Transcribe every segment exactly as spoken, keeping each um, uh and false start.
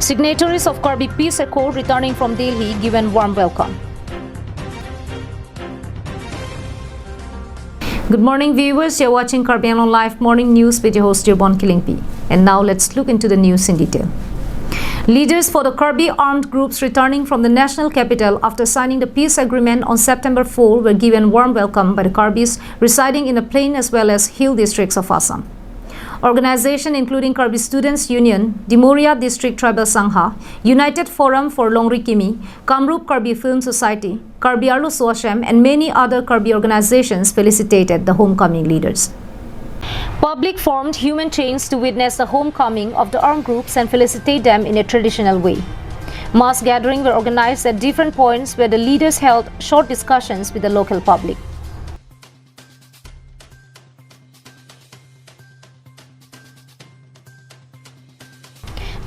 Signatories of Karbi Peace Accord returning from Delhi given warm welcome. Good morning, viewers. You're watching Karbi Anglong Live Morning News with your host, Jirbon Killingpi. And now let's look into the news in detail. Leaders for the Karbi armed groups returning from the national capital after signing the peace agreement on September four were given warm welcome by the Karbis residing in the plain as well as hill districts of Assam. Organization including Karbi Students Union, Dimoria District Tribal Sangha, United Forum for Longri Kimi, Kamrup Karbi Film Society, Karbi Arlo Sosem, and many other Karbi organizations felicitated the homecoming leaders. Public formed human chains to witness the homecoming of the armed groups and felicitate them in a traditional way. Mass gatherings were organized at different points where the leaders held short discussions with the local public.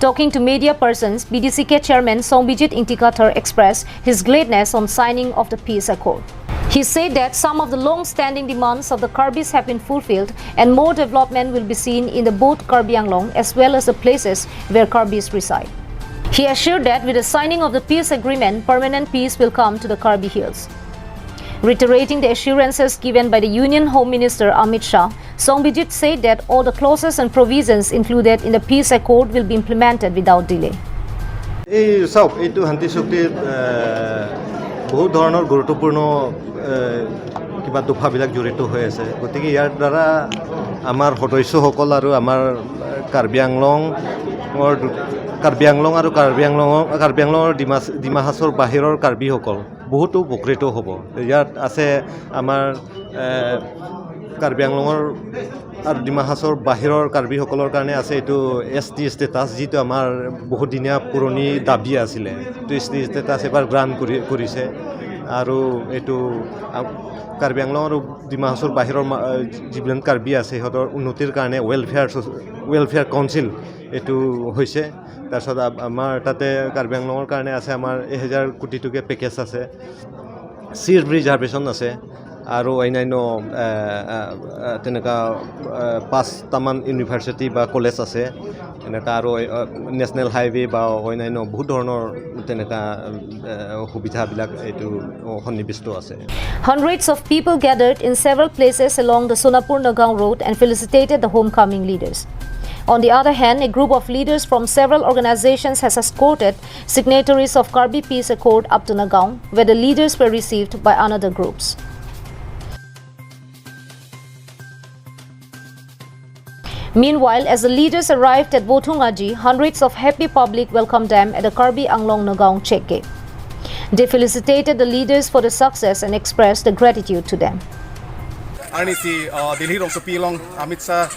Talking to media persons, B D C K chairman Songbijit Ingti Kathar expressed his gladness on signing of the peace accord. He said that some of the long-standing demands of the Karbis have been fulfilled and more development will be seen in the both Karbi Anglong as well as the places where Karbis reside. He assured that with the signing of the peace agreement, permanent peace will come to the Karbi Hills. Reiterating the assurances given by the Union Home Minister Amit Shah, Songbijit said that all the clauses and provisions included in the peace accord will be implemented without delay. এই চাওক, এইটো শান্তি চুক্তিত এ, বহুত ধৰণৰ গুৰুত্বপূৰ্ণ এ, কিবা দফাবিলাক জড়িত হৈ আছে। গতিকে ইয়াৰ দ্বাৰা আমাৰ সদস্যসকল আৰু আমাৰ কাৰ্বি আংলঙৰ দু- কাৰ্বি আংলং আৰু কাৰ্বি আংলঙৰ কাৰ্বি আংলঙৰ ডিমা ডিমা হাছাওৰ বাহিৰৰ কাৰ্বিসকল বহুতো উপকৃত হ'ব। ইয়াত আছে আমাৰ এ, কাৰ্বি আংলঙৰ আৰু ডিমা হাছাওৰ বাহিৰৰ কাৰ্বিসকলৰ কাৰণে আছে এইটো এছ টি ষ্টেটাছ, যিটো আমাৰ বহুতদিনীয়া পুৰণি দাবী আছিলে। এইটো এছ টি ষ্টেটাছ এবাৰ গ্ৰাণ্ট কৰি কৰিছে আৰু এইটো আ- কাৰ্বি আংলং আৰু ডিমা হাছাওৰ বাহিৰৰ মা- যিবিলাক কাৰ্বি আছে সিহঁতৰ উন্নতিৰ কাৰণে ৱেলফেয়াৰ ছ'চ- ৱেলফেয়াৰ কাউন্সিল এইটো হৈছে। তাৰপিছত আ- আমাৰ তাতে কাৰ্বি আংলঙৰ কাৰণে আছে আমাৰ এহেজাৰ কোটি টকীয়া পেকেজ আছে। চিট ৰিজাৰ্ভেশ্যন আছে আৰু অন্যান্য এ, এ, এ, তেনেকুৱা এ, পাঁচটামান ইউনিভাৰ্চিটি বা কলেজ আছে। এনেকুৱা আৰু এ, নেশ্যনেল হাইৱে বা অন্যান্য বহুত ধৰণৰ তেনেকুৱা এ, সুবিধাবিলাক এইটো সন্নিৱিষ্ট আছে। Hundreds of people gathered in several places along the Sonapur Nagaon road and felicitated the homecoming leaders. On the other hand, a group of leaders from several organizations has escorted signatories of Karbi Peace Accord up to Nagaon, where the leaders were received by another groups. Meanwhile, as the leaders arrived at Vothung Aji, hundreds of happy public welcomed them at the Karbi Anglong Nagaon check gate. They felicitated the leaders for the success and expressed the gratitude to them. Arnisi uh, Delhi rongsopi along Amit Shah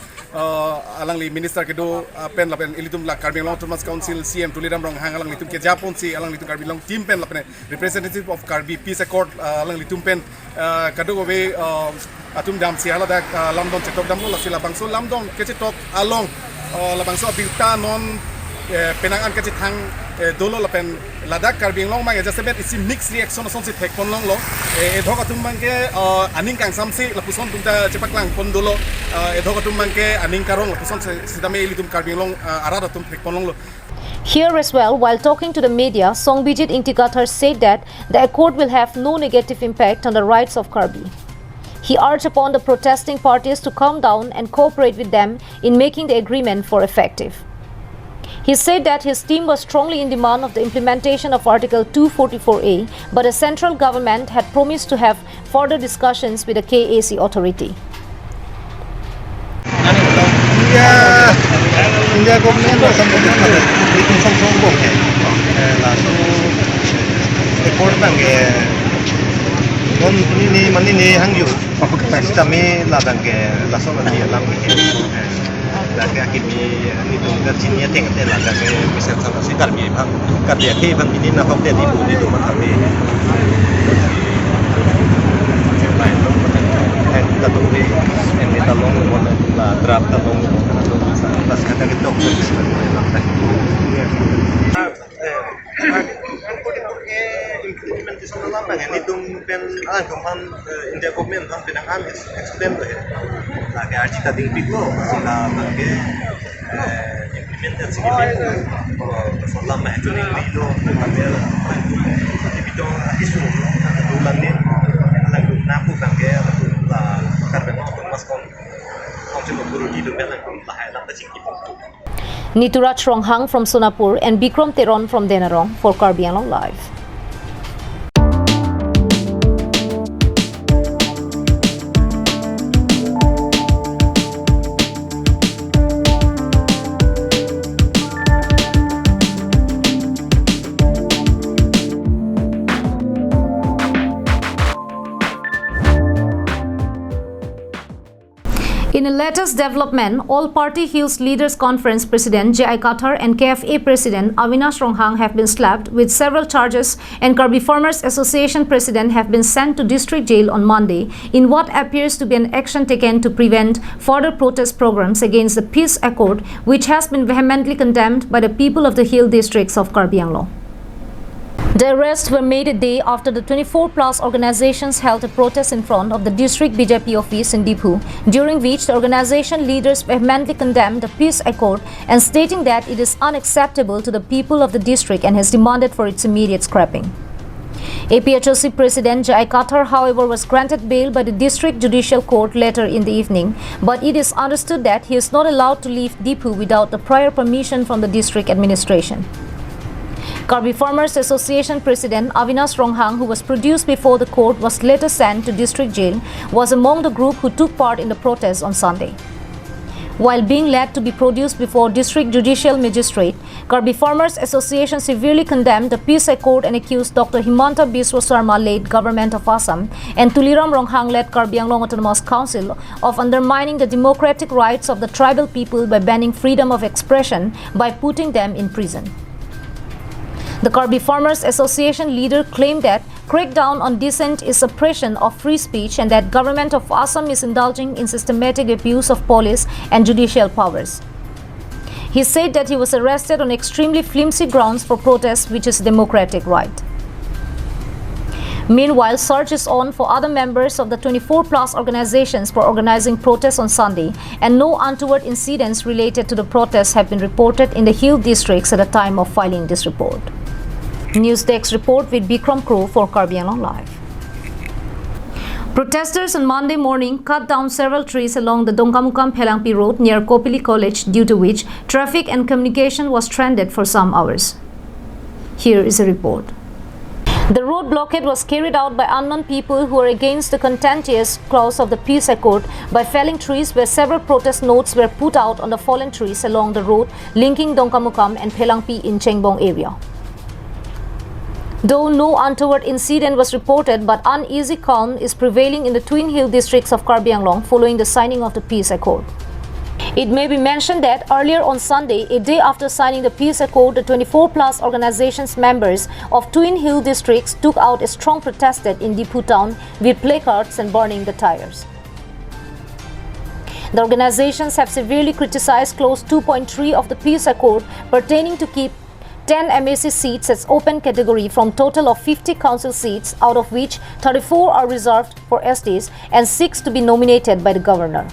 uh, alangli minister kedo uh, pen lapen ilitum la Karbi Anglong Autonomous Council C M Tuliram Ronghang alanglitum kejaponsi alanglitum Karbi Anglong team pen lapen representative of Karbi Peace Accord uh, alanglitum pen uh, kadokave uh, atum damsi haladak uh, lamdon chetok damlo lasi labangso lamdon kechetok along uh, labangso abirta non eh, penang an kachethang eh, dolo lapen ladak Karbi Anglong mang adjustment isi mixed reaction asonsi thekpon longlo. Eh, edhok atum mang ke eh, aning kangsamsi lapuson atum ta chepaklang pon dolo. Eh, edhok atum mang ke aning karong lapuson si- sitame ilitum Karbi Anglong eh, arat atum thekpon longlo. Here as well, while talking to the media, Songbijit Ingti Kathar said that the accord will have no negative impact on the rights of Karbi. He urged upon the protesting parties to calm down and cooperate with them in making the agreement for effective. He said that his team was strongly in demand of the implementation of Article two forty-four A, but the central government had promised to have further discussions with the K A C authority. India, India government lason government lapen bikin song song bok ke. Eh, laso accord abang ke non ini mani ni hang yu. Sitame labang ke lason ani alam ke. Eh, lake akimi nitum kachini ateng ateng lake ke misal sama si Karbi bang, Karbi akhe bang ini na kok dia di bu di tu mata be. Lain lo, eh, kita tu di, eh, kita long, la draft ta long, la kata kita tu. Implementation alam bang, ini tum pen, ah, tum pan, eh, India government pan pinang an explain tu ya. Lake arji ta ding piko, sila bang ke, eh, implement dan sigi piko. Lam mah hajuni ni do, lam dia, lam dia, di bidang isu, lam ni, lam dia, napu bangke, lam dia, Karbi Anglong Autonomous Coun-, Council Authority do, lam dia, lahai lam ta chingki pon. Nituraj Ronghang from Sonapur and Bikram Teron from Denarong for Karbi Anglong Live. In the latest development, All Party Hills Leaders Conference President J I Kathar and K F A President Avinash Ronghang have been slapped with several charges, and Karbi Farmers Association President have been sent to district jail on Monday in what appears to be an action taken to prevent further protest programs against the peace accord, which has been vehemently condemned by the people of the hill districts of Karbi Anglong. The arrests were made a day after the twenty-four plus organizations held a protest in front of the district B J P office in Diphu, during which the organization leaders vehemently condemned the peace accord and stating that it is unacceptable to the people of the district and has demanded for its immediate scrapping. A P H L C President J I Kathar, however, was granted bail by the District Judicial Court later in the evening, but it is understood that he is not allowed to leave Diphu without the prior permission from the district administration. Karbi Farmers Association President Avinash Ronghang, who was produced before the court, was later sent to district jail, was among the group who took part in the protest on Sunday. While being led to be produced before District Judicial Magistrate, Karbi Farmers Association severely condemned the peace accord and accused Doctor Himanta Biswa Sarma, late Government of Assam, and Tuliram Ronghang, led Karbi Anglong Autonomous Council, of undermining the democratic rights of the tribal people by banning freedom of expression by putting them in prison. The Karbi Farmers Association leader claimed that crackdown on dissent is suppression of free speech and that Government of Assam is indulging in systematic abuse of police and judicial powers. He said that he was arrested on extremely flimsy grounds for protest, which is democratic right. Meanwhile, search is on for other members of the twenty-four plus organizations for organizing protests on Sunday, and no untoward incidents related to the protests have been reported in the hill districts at the time of filing this report. News Desk report with Bikram Kro for Karbi Anglong Live. Protesters on Monday morning cut down several trees along the Dongkamukam Phelangpi Road near Kopili College, due to which traffic and communication was stranded for some hours. Here is a report. The road blockade was carried out by unknown people who are against the contentious clause of the peace accord by felling trees, where several protest notes were put out on the fallen trees along the road linking Dongkamukam and Phelangpi in Chengbong area. Though no untoward incident was reported, but uneasy calm is prevailing in the Twin Hill districts of Karbi Anglong following the signing of the peace accord. It may be mentioned that earlier on Sunday, a day after signing the peace accord, the twenty-four plus organizations members of Twin Hill districts took out a strong protest in Diphu town with placards and burning the tires. The organizations have severely criticized clause two point three of the peace accord pertaining to keep ten M A C seats as open category from total of fifty council seats, out of which thirty-four are reserved for S Ts and six to be nominated by the governor.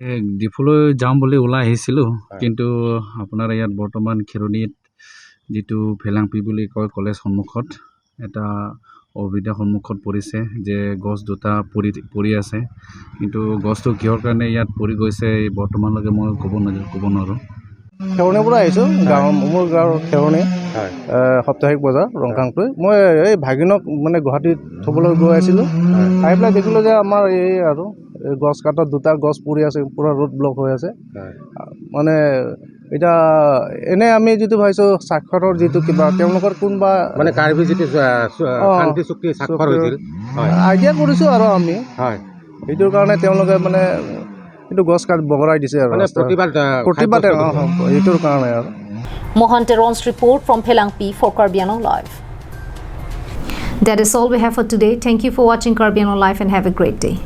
এ, ডিফুলৈ যাম বুলি ওলাই আহিছিলোঁ, হয়। কিন্তু আপোনাৰ ইয়াত বৰ্তমান খেৰণিত যিটো ফেলাংপি বুলি কয় কলেজ সন্মুখত এটা অসুবিধাৰ সন্মুখত পৰিছে যে গছ দুটা পৰি, পৰি আছে, কিন্তু গছটো কিহৰ কাৰণে ইয়াত পৰি গৈছে এই বৰ্তমানলৈকে মই ক'ব ন-, ক'ব নোৱাৰোঁ। খেৰণিৰ পৰা আহিছোঁ, হয়। গাঁও, মোৰ গাঁৱৰ খেৰণি, হয়। এ, সাপ্তাহিক বজাৰ, হয়। ৰংকাংটোৱে। মই এই ভাগিনক মানে গুৱাহাটীত থ'বলৈ গৈ আছিলোঁ। হয়। আহি পেলাই দেখিলোঁ যে আমাৰ এই আৰু এই গছ কাঠত দুটা গছ পৰি আছে, পুৰা ৰোড ব্লক হৈ আছে। হয়। মানে এতিয়া এনে আমি যিটো ভাবিছোঁ স্বাক্ষৰৰ যিটো কিবা তেওঁলোকৰ কোনোবা মানে কাৰ্বি যিটো, আ, চু-, আ, অ, শান্তি চুক্তি স্বাক্ষৰ চুক্তি হৈছিল। হয়। আইডিয়া কৰিছোঁ আৰু আমি। হয়। সেইটোৰ কাৰণে তেওঁলোকে মানে এইটো গছ কাঠ বগৰাই দিছে আৰু মানে ৰাস্তা। প্ৰতিবাদ, আ, প্ৰতিবাদে, কাৰ্যসূচী অ, অ, এইটোৰ কাৰণে আৰু। Mohan Teron's report from Phelangpi for Karbi Anglong Live. That is all we have for today. Thank you for watching Karbi Anglong Live and have a great day.